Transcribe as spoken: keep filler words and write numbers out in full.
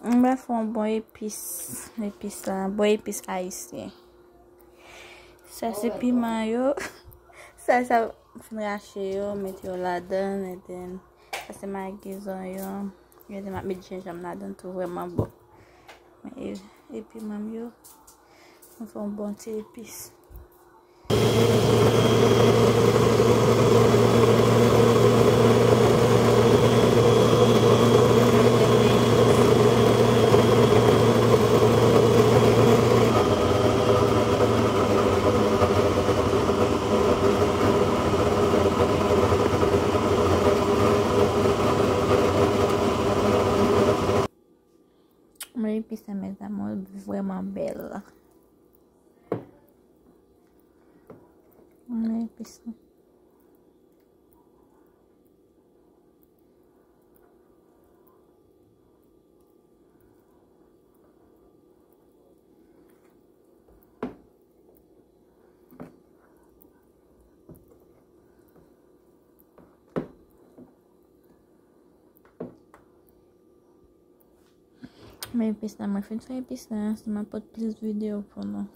M pral fè yon bon epis. Epis la, bon epis ayisyen. Sa se piman yo. Sa, sa, m fin rache yo, mete yo ladan, and then, sa se magi, zonyon. And then, m ap met jenjanm ladan tou, vrèman bon. E, e piman m yo, m fè yon bon ti epis. Men epis la, mes amours, vrèman bèl. Men epis la. Men epis la, mwen fin fè epis la, si m ap pote plis videyo pou nou.